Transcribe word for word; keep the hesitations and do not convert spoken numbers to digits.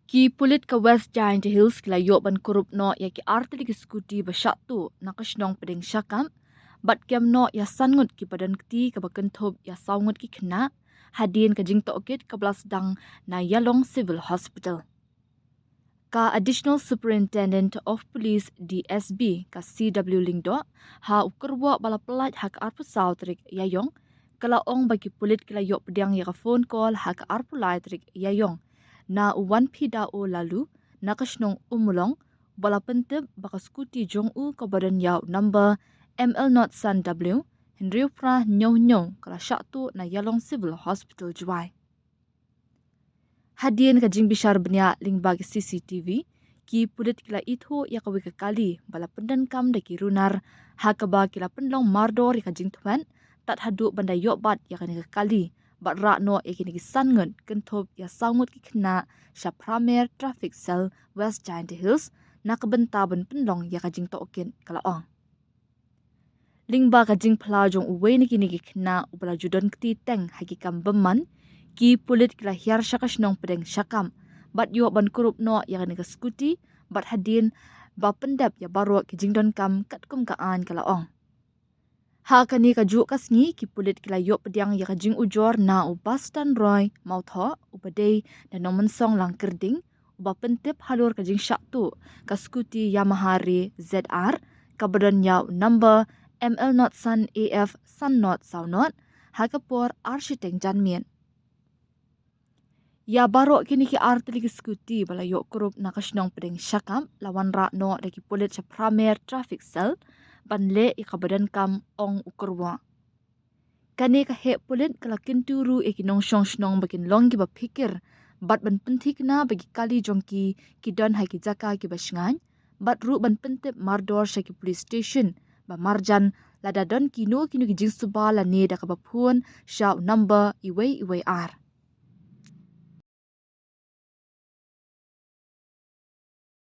Ki pulit ka West Jaintia Hills ki la ïoh ban kurup noh ïa ki artylli ki skuti ba shah tuh na ka shnong Pdeng Shakap, bad kem noh ïa san ngut kiba don kti kaba kynthup ïa saw ngut ki khynnah, hadien ka jingtohkit kaba la sdang na Ïalong Civil Hospital. Ka Additional Superintendent of Police, D S B, ka C W Lyngdoh, ha u kyrwoh ba la pyllait ha ka arphew saw tarik Ïaiong, ka la ong ba ki pulit ki la ïoh pdiang ïa ka phone call ha ka arphew lai tarik Ïaiong na u Wanphi Dao Lalu, na ka shnong Ummulong, ba la pyntip ba ka skuti jong u kaba don ïa u number M L not san W hynriew phra hynñiew hynñiew ka la shah tuh na Ïalong Civil Hospital, Jowai. Hadien ka jingbishar bniah lyngba ki C C T V, ki pulit ki la ithuh ïa kawei ka kali ba la pyndonkam da ki runar, ha kaba ki la pynlong mardor ïa ka jingthwet, tad haduh ban da ïoh bat ïa kane ka kali, bad rah noh ïa kine ki san ngut, kynthup ïa saw ngut ki khynnah sha Phramer Traffic Cell, West Jaintia Hills, na ka bynta ban pynlong ïa ka jingtohkit, ka la ong. Lyngba ka jingphla jong uwei na kine ki khynnah uba la ju don kti teng ha ki kam bymman, ki pulit ki la hiar sha ka shnong Pdeng Shakap, bad ïoh ban kurup noh ïa kane ka skuti, bad hadien ba pyndep ïa baroh ki jingdonkam katkum ka aiñ, ka la ong. Ha kane kajuh ka sngi, ki pulit ki la ïoh pdiang ïa ka jingujor na u Bastan Roy Mawthoh, uba dei na Nongmynsong Langkyrding, uba pyntip halor ka jingshah tuh ka skuti Yamaha Ray Z R, kaba don ïa u number M L not san A F san not saw not, ha ka por ar shiteng janmiet. Ïa baroh kine ki artylli ki skuti ba la ïoh kurup na ka shnong Pdeng Shakap la wanrah noh da ki pulit sha Phramer Traffic Cell ban leh ïa kaba donkam, ong u kyrwoh. Kane ka heh pulit ka la kyntu ruh ïa ki nongshong shnong ba kin long kiba phikir, bad ban pynthikna ba ki kali jong ki ki don ha ki jaka kiba shngaiñ, bad ruh ban pyntip mardor sha ki police station ba marjan lada don kino kino ki jingsuba lane da kaba phone sha u number uwei uwei ar.